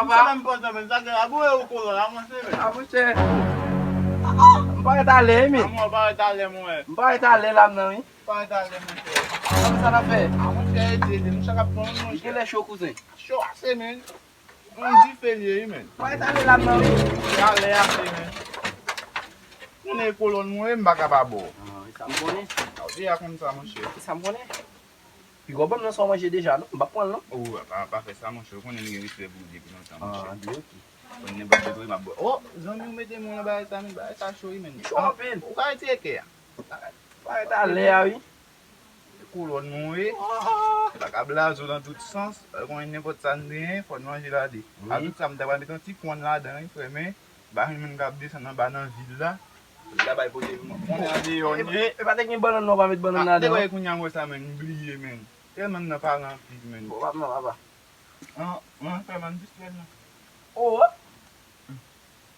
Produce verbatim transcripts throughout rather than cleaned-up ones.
Sa menm pantan, men sa gen la, bouye ou kolon la, monchè, men. Ah, monchè. Ah, m parèt alè, wi, men. Ah, mwen parèt alè, mwen. M parèt alè la, m nan, wi. Parèt alè, monchè. Kòman sa n ap fè? Ah, monchè, ede, ede, nou chak ap pran, monchè. Gen lè cho, kouzen. Cho ase, men. On dife l ye, wi, men. Parèt alè la, m nan, wi. Alè ase, men. Konnen kolon mwen, m pa ka pa ba w. Ah, e sa m konnen. Ah, w deja konn sa, monchè. E sa m konnen. Piga w ban m nan sa w manje deja, non? M p ap pran l, non. Oh, pa, pa fè sa, monchè. Ou konnen m gen respè pou ou depi lontan, monchè. Ah, de, ok. Konn nenpòt de tou, m ap bwè. Oh, zanmi, ou mete mwen nan bagay sa, men bagay sa cho, wi, men. Li cho anpil. Ou ka retire kè a. Parèt alè a, wi. Kolòn nou ye. M pa ka blaze w nan tout sans. Ou konnen nenpòt sa n genyen, fò n manje la de. Wi. A tout sa, m ta pral met yon ti kwann ladan, wi, frè, men. M pa renmen moun k ap desann anba nan vil la. Li ta bay pote moun. Konnen andeyò n ye. E pa te gen bannann non, pa met bannann ladan. Te wè kounye a m wè sa, men, m bliye, men. Tèlman m nan pale anpil, men. Bon, papa, papa. An, an, frè, m ap distrè l, non. Oh!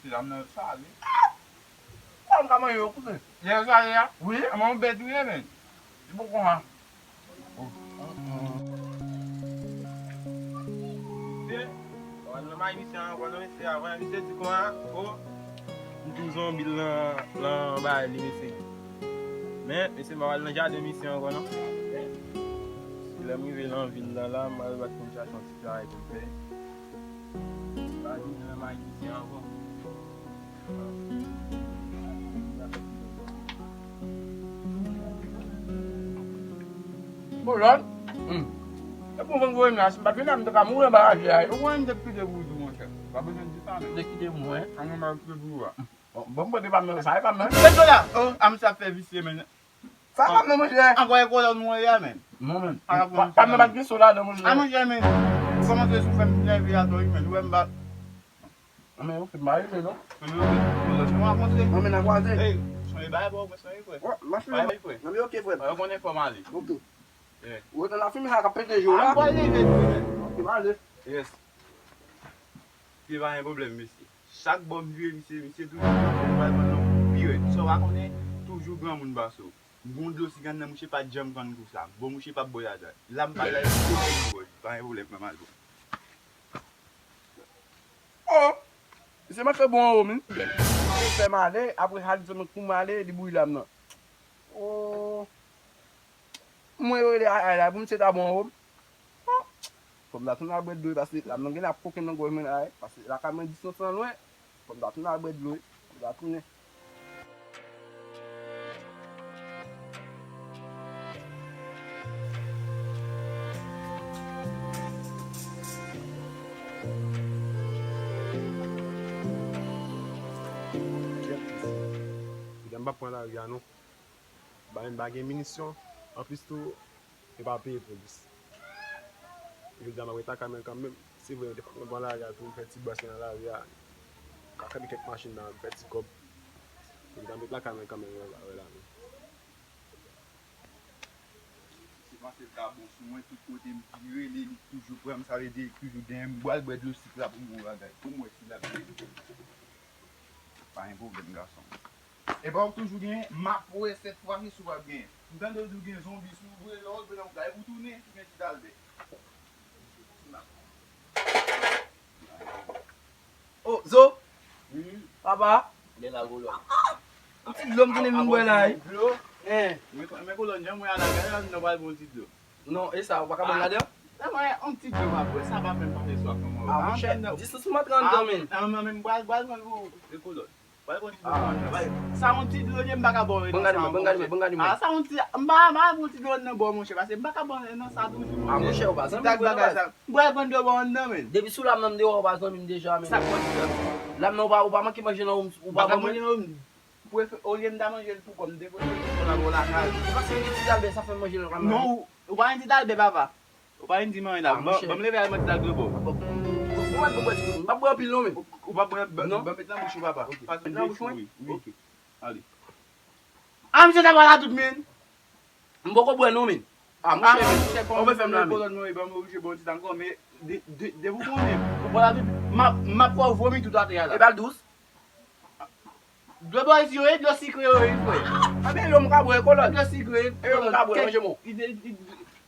Ti dam nan yo sale. Sa m ka manje yo, kouzen? Lè yo sale a? Wi. Anmè yon bèt ou ye, men. Li bon konsa. Oh. Misye, w al nan may misye ankò non, mesye, avan misye di konsa, oh, m tou zonbi l nan, nan bagay li, mesye. Men, mesye, m pa al nan jaden misye ankò non. Se lè m rive nan vil la, la, m al bat pou m chache yon ti travay pou m fè. M pa vin nan may misye ankò. Bon, Jòn. Hmm. E pou mwen voye m la, si m pa t vin la, m te ka mouri anba raje a, wi. Ou wè m te kite pou ou di, monchè. Pa bezwen di sa, men. Te kite pou mwen. An mwen mal kite pou ou a. Bon, bon, m pote pa m nan, sa e pa m nan. Fè dola. Oh, a misye ap fè visye, men. Sa pa m nan, monchè. Ankò e kolòn mwen ye a, men. Non, men. Pa, pa m nan pa t gen so ladan, monchè. A, monchè, men. Kòmanse sou fè m nève atò, wi, men. Ou wè m pa. Anmè, yo fè m pa rive, non. Anmè, yo fè m pa rive, non. Anmè, n a kwaze. Ey, sonje bagay pa w, sonje, frè. Wè, m ap suiv. Bagay, frè. Anmè, ok, frè. Wè, yo konnen fò m ale. Ok. Yeah. Ou rete nan lafimen sa k ap pete je w la. A, m pral leve tou, men. Ok, m ale. Yes. Li pa gen pwoblèm, mesye. Chak bò m vire, misye, misye toujou pran m, m pral pran yon pi rèd. Sa w pa konnen, toujou granmoun pase w. Gon dlo sik anndan, mouche pa t janm konn kou sa. Bon, mouche p ap bwè ladan. La m pa la, li kote m bwè, pa gen pwoblèm, m ap al bwè. Oh! Misye manke bon anwo m wi. Misye fè m ale, apre sa li di mwen pou m ale, li bouyi lam nan. Oh! Mwen yo rele ay ay la, pou misye ta bon anwo m. Oh! Fò m ta tounen al bwè dlo wi, paske lam nan genlè ap kokenn nan gòj mwen la wi, paske lakay mwen distans lan lwen. Fò m ta tounen al bwè dlo wi, fò m ta tounen. Medam, m p ap pran lari a non. Ba, m pa gen minisyon. Anplis tou, yo pa peye polis. Yo di a m ap ret lakay mwen kanmenm. Se vre, defwa mwen pran lari a tou, m fè ti bwase nan lari a. Ka kanpe kèk machin nan, m fè ti kòb. Yo di a m ret lakay mwen kanmenm, yo pa wè la non. Se panse l ta bon sou mwen, tout kote m vire, li, li toujou pran m, sa vle di li toujou dèyè m. M pral bwè dlo sik la pou m wè bagay, pou m wè si l ap vini. Pa gen pwoblèm, gason. Epa w toujou gen, m ap wè sèt fwa si w ap gen. M tande w di w gen zonbi sou ou vre, lè w vle w kay pou tounen, ou gen ti talbè. Oh, Zo! Wi. Papa! Lè la, Kolòn. Yon ti dlo m tounen vin bwè la, wi. Dlo? Hein. Men, men Kolòn, jan mwen a la, gade la, nou pral bon ti dlo. Non, e sa, ou pa ka ban m ladan? Nan mwen, yon ti dlo m ap bwè, sa pa fè m pase swaf non, mwen. Ah, monchè, distans ou mwen antre anndan, men. Ah, men, men, m pral, pral pran pou, e Kolòn. Pral pran ti dlo anndan. Sa yon ti dlo, m pa ka ba w nan sa. Ban gade mwen, ban gade mwen, ban gade mwen. Ah, sa yon ti, m pa, m pa pran ti dlo anndan ba w, monchè, paske m pa ka ba w nan sa toujou, monchè. Ah, monchè, ou pa zanmi mwen, non, baz. M pral pran dlo ba w anndan, men. Depi sou lam nan, m te wè ou pa zanmi m deja, men. Sa k pran ti dlo? Lam nan, ou pa, ou pa manke manje nan ou, ou pa ban mwen. Prefere, olye m ta manje l pou kò m, m te prefere m pran l bò lakay. Ou pa se yon ti talbè, sa fè m manje l nan kay mwen. Non, ou, ou pa yon ti talbè, papa. Ou pa vin di m anyen la. Ah, ban, monchè, ban m leve al mande Dalgre ba w. Bon, bon, bon, bon, bon, m p ap bwè anpil non, men. Ou, ou p ap bwè, ban, non, ban m met nan bouch ou, papa. Ok. Met nan bouch mwen? Wi, wi. Ok. Ale. Ah, misye ta pral a tout, men. M poko bwè non, men. Ah, monchè, men. Ou fè m la, men. Kolòn mwen, ban m oblije ba w ti tan ankò, men de, de, depi w konnen, ou pral a tout, m ap, m ap fè w vomi tout atè a la. E pa l dous? Dlo bò isit yo ye, dlo sikre yo ye, frè. Anben, yo m ka bwè, Kolòn. Dlo sikre, e yo m ka bwè, manje bon.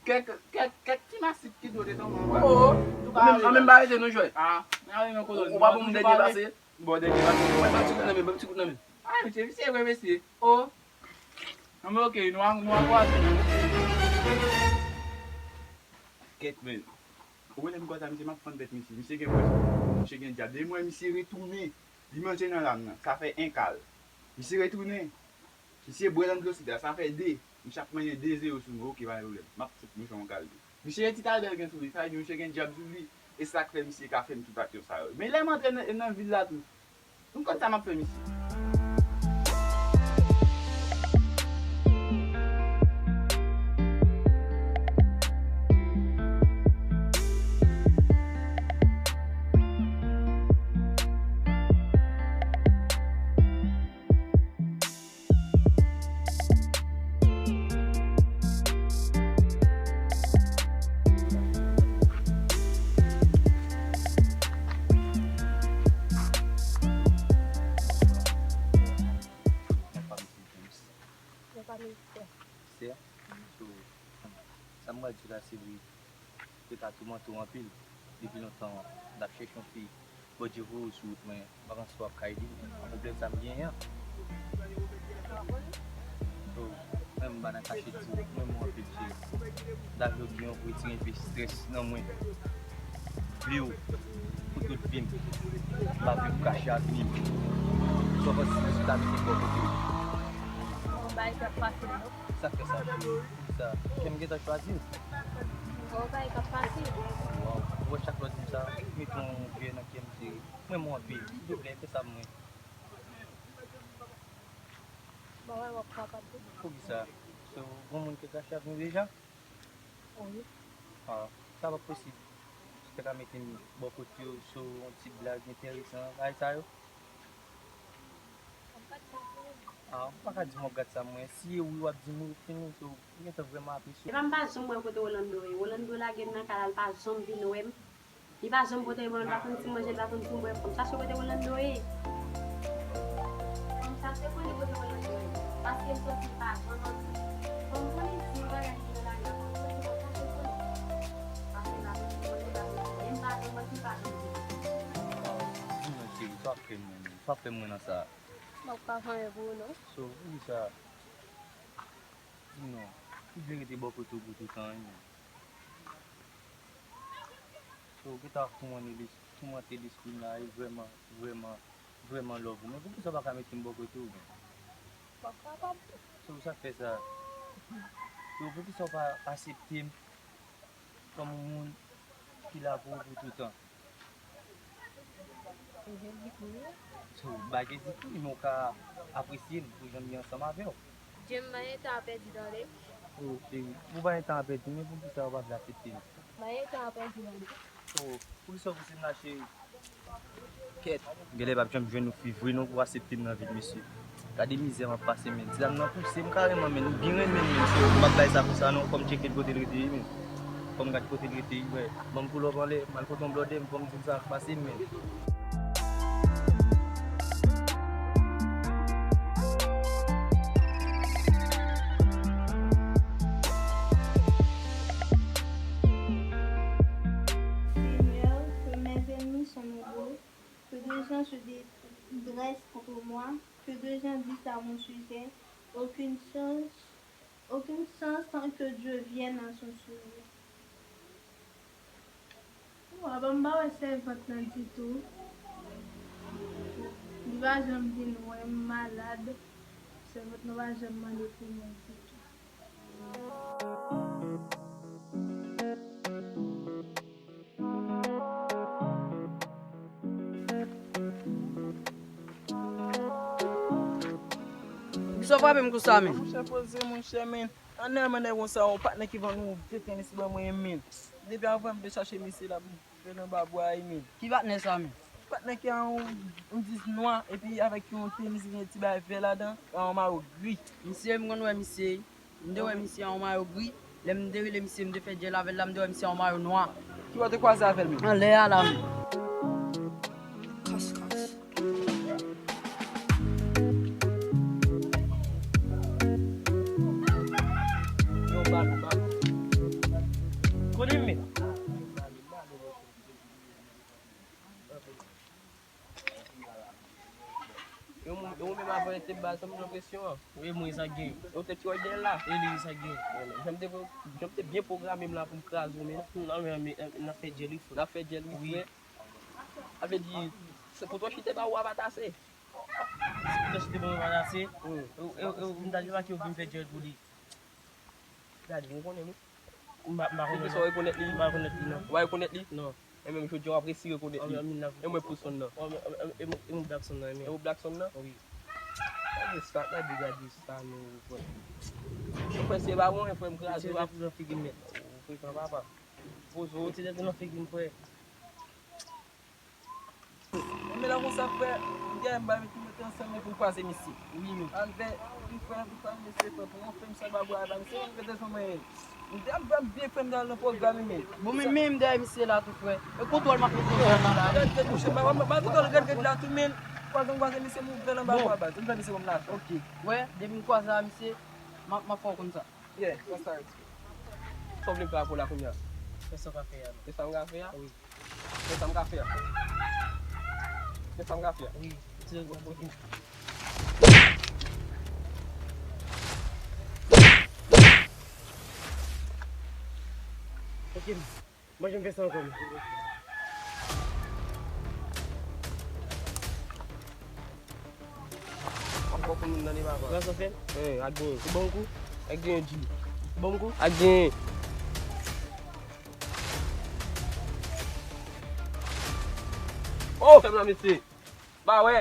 Kèk, kèk, kèk ti mastik ki dlo te tonbe. Oh, an menm, an menm ba rete nou jwe. Ah, Ou pa ban m dènye pase? Bon, dènye pase. Ban m ti kout nan men, ban m ti kout nan men. Ah, mesye, misye vre, mesye. Oh. Non, men ok, nou a, nou a kwaze. Kèt, men. Ou konnen m konsa, misye, m ap fann tèt misye. Misye gen pwen. Misye gen dyab. Depi m wè misye retounen, li manje nan lam nan. Sa fè en kal. Misye retounen. Misye bwè nan dlo sid la, sa fè de. Misye ap manyen de zewo sou nou. Ok, pa gen pwoblèm. M ap fout misye yon kal tou. Misye gen ti talbèl gen sou li, sa vle di misye gen dyab sou li. E sa k fè misye ka fè m tout aksyon sa yo. Men lè m antre nan, nan vil la tou, m konn sa m ap fè misye. Mwen pa misye James. Mwen pa misye. Sè? So, sa m pral di w la, se vre. Yo ka toumante w anpil. Depi lontan, l ap chèche yon fi. Bondye voye w sou wout mwen. M pa konn si w ap ka ede m nan pwoblèm sa m genyen an. So, mwen m pa nan kachèt di w, mwen m anpil cheri. Lavi w gen yon pou retire enpe strès nan mwen. Vle w pou tout vi m. M pa vle pou kache avni m. Sa w panse si ta mete bò kote w? Yon bagay k ap pase, non? Sa k fè sa, cheri? Poukisa? Kè m gentan chwazi w. Yon bagay k ap pase. Waw, ou wè chak lè w di m sa, ou mete yon pyè nan kè m, cheri. Mwen, mwen anpil. Silvouplè, fè sa pou mwen. Bon, wè, w ap kapab tou. Poukisa? So, gon moun ki kache avni w deja? Wi. Ah, sa p ap posib. Ou te ka mete m bò kote w, so, yon ti blag enteresan, bagay sa yo? Ah, ou pa ka di m w ap gad sa mwen. Si e wi w ap di m wi, fini, so, m gentan vrèman apresye w. Epa m pa janm wè kote Rolando ye. Rolando lage m nan kay la, l pa janm vin wè m. Li pa janm pote m, li pa konn si m manje, li pa konn si m bwè. Fò m chache kote Rolando ye. Fò m chache konnen kote Rolando ye. Paske m santi li pa janm antre. Fò m konnen si yon bagay ki nan lari a, fò m konnen, fò m chache konnen. Paske m pa konn si m manje, li pa konn si m bwè, m pa janm manje, li pa janm vini. Di non, cheri, sa w ap fè m mwen menm? Sa w ap fè m mwen nan sa? M ap ka fè anyen pou ou, non. So, poukisa? Di non. Ou vle rete bò kote w pou toutan, wi, menm. So, ou gentan ap toumante lis-, toumante lespri m la, e vrèman, vrèman, vrèman love ou. Men poukisa w pa ka mete m bò kote w, menm? M ap kapab. So, sa k fè sa? So, poukisa w pa aksepte m kòm yon moun ki la pou ou pou toutan? So, bagay di tou, men w ka apresye m pou jan m ye ansanm avè w. Jem, m pa gen tan a pèdi, tande. Oh, cheri, ou pa gen tan a pèdi, men poukisa w pa vle aksepte m? M pa gen tan a pèdi, tande. Oh, poukisa w pouse m la, cheri? Kèt. Genlè p ap janm jwenn yon fi vre non pou aksepte m nan vi l, mesye. Gade mizè m ap pase, men. Ti dam nan pouse m kareman, men. Li byen renmen m, men. So, m p ap bay sa konsa non. Fò m tcheke l kote l rete, men. Fò m gad kote l rete, wi. Ban m pull up anlè, m al kote yon blòdè m, fò m di l sa k pase m, men. Seigneur, que mes ennemis sont nombreux, que des gens se dé-, dressent contre moi, que des gens disent à mon sujet, aucune chance, aucune chance sans que Dieu vienne à son secours. Wa, ban m pa wè sèvant nan ditou. Li pa janm vin wè m malad. Sèvant nan pa janm mande pou mwen ditou. Poukisa w frape m konsa, men? Monchè, poze, monchè, men. An nèg, men nèg konsa, yon patnè ki vann yon vye tenis ban mwen, men. Depi avan m te chache misye la pou m fè nan babwa, men. Ki patnè sa, men? Patnè ki a yon, yon dis nwa, epi avèk yon tenis ki gen ti bagay vè ladan, yon mayo gri. Misye, m konn wè misye. M te wè misye an yon mayo gri. Lè m te rele misye, m te fè djèl avè l la, m te wè misye an yon mayo nwa. Ki bò w te kwaze avè l menm? Anlè a la menm. Kòs, kòs. Yon balon, balon. Konnen m menm. Balon, balon, balon. Mete baz, sa m pran presyon an. Wi, mwen sa gen. Ou te ti wè gen la. E li sa gen. Jan m te, jan m te byen pwograme m la pou m kraze w, men. Non, men, men, n ap fè djèl wi, frè. N ap fè djèl wi, frè. Sa vle di, se pou tò chite ba ou a pa t ase. Se pou tò chite ba ou a pa t ase. Wi. E, e, e, m ta di pa ki ou vin fè djèl pou li. Gade, ou konnen li. M pa, m pa konnen non. Ou rekonèt li? M pa rekonèt li non. Ou pa rekonèt li? Non. E menm jodi a w ap resi rekonèt li. E mwen pou sonn nan. E mwen, e mwen, e mwen Blackson nan, e mwen. E ou Blackson nan? Wi. Gade sa, gade, gade sa, nou, frè. Frè, se pa bon, frè, m kraze w ap. Ti tèt nan figi m, mèt. Ou frekan, papa. Poze w. Ti tèt nan figi m, frè. Men la konsa, frè, m gen yon bagay ki mete ansanm pou m kwaze misye. Wi, men. Ann fè, wi, frè, pou kwaze misye, frè, pou yon fèm sa ba bwa, ba misye, mwen mete sou mwen. M te ap fè byen, frè, m te al nan pwogram, men. Bon, men, men, m dèyè misye la tou, frè. E kontwòl m ap mete ansanm la. Gad, gad, mouche, ba, ba, ba, gad, gad la tou, men. Kwaze m kwaze misye, m ouvè l anba bwa, baz. M fè misye ban m lajan. Ok. Wè, depi m kwaze a misye, m ap, m ap fè w konn sa. Yeah, that's right. Sa w vle m fè ak ou la kounye a? Fè sa w ka fè a non. Fè sa m ka fè a? Wi. Fè sa m ka fè a? Fè sa m ka fè a? Wi. Ok. Mwen, jan m fè sa ankò, men. Ankò pou moun nan li pa pran. Wè sa fè? Eh, ak genyen. Ou ban m kou? Ak genyen, G. Ou ban m kou? Ak genyen. Oh, fè m nan, mesye. Ba wè.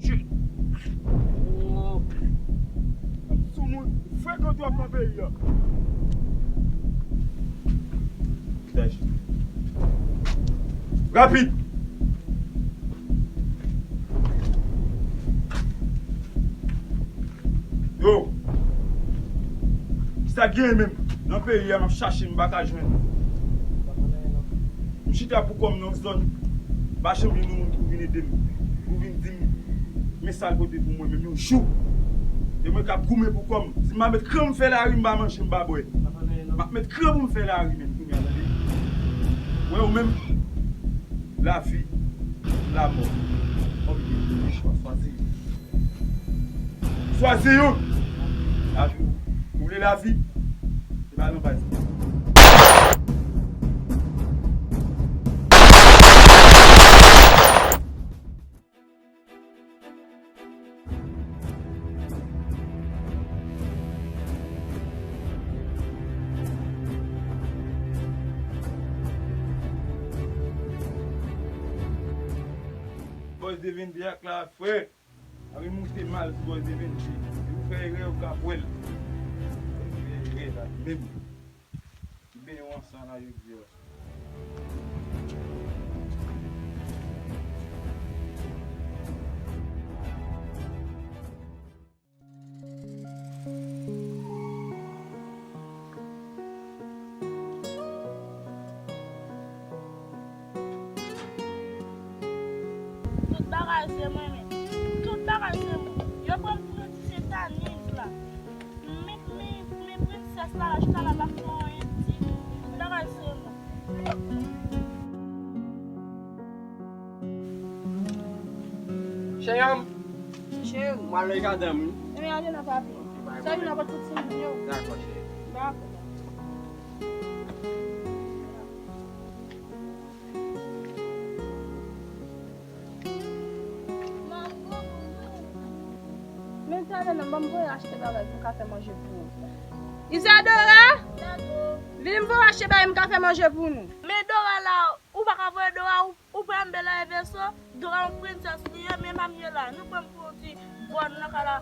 Shit. Oh. Soumoun frekan twòp nan peyi a. Dèj. Rapid. Yo. Kisa k genyen menm? Nan peyi a, m ap chache, m pa ka jwenn. M chita pou kò m nan yon zòn. Pa janm jwenn yon moun ki pou vin ede m. Pou vin di m, men sa l pote pou mwen, menm yon jou. E mwen k ap goumen pou kò m. Si m pa met kran m fè lari, m pa manje, m pa bwè. M ap met kran pou m fè lari, menm kounye a, tande. Wè, ou menm, lavi, lamò. Oblije fè chwa, chwazi. Chwazi youn. Lavi. Ou vle lavi? Se pa nan baz. Bòs de vennde ak la, frè. Anvi moute mal sou bòs de vennde. Si ou fè erè, ou ka pran l. Ou fè erè la, menm. Li benyen w ansanm la, jodi a. Tout bagay se mwen menm. Tout bagay se mwen. Yo pran m pou yon ti sentaniz la. Men, men, men prensès la, jiska la pa fè anyen ditou. Tout bagay se mwen. Cheri an m. Cheri. M al nan jaden an wi. Ebyen, ale nan papi. Sa vin apòt tout timoun yo. Dakò, cheri. Dakò. Men talè nan, ban m voye achte bagay pou m ka fè manje pou ou. Isadora! Vin m voye achte bagay m ka fè manje pou nou. Men Dora la, ou pa ka voye Dora, ou, ou pran bèl a Everson, Dora yon prensès li ye, men pa m ye la. Nou pran m pou yon ti bòn nan kay la.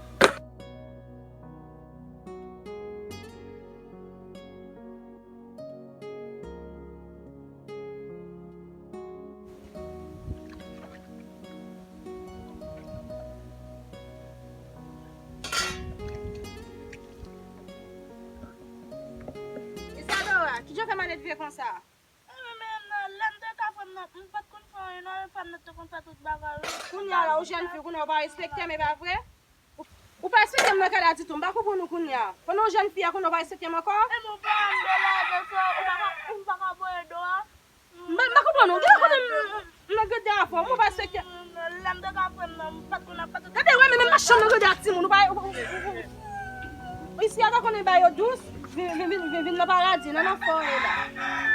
Isadora, kijan w fè malelve konsa? Ebyen, men, lè m te ka frè m nan, m pa t konn fè anyen non, e frè m nan te konn fè tout bagay. Kounye a la, ou jèn fi, kounye a, ou pa respekte m, e pa vre? Ou, ou pa respekte m nan kay la ditou, m pa konprann ou kounye a. Pandan ou jèn fi a, kounye a, ou pa respekte m ankò? E mwen pa m de la, de sa, ou pa ka, ou pa ka voye Dora. M pa, m pa konprann ou. Gen kote m, m nan gade avè w, ou pa respekte. Lè m te ka frè m nan, m Moun ou pa ou- ou- ou- ou- isi a ta konnen ba yo dous, vin vin vin vin vin nan paradi, nan nan fò e la.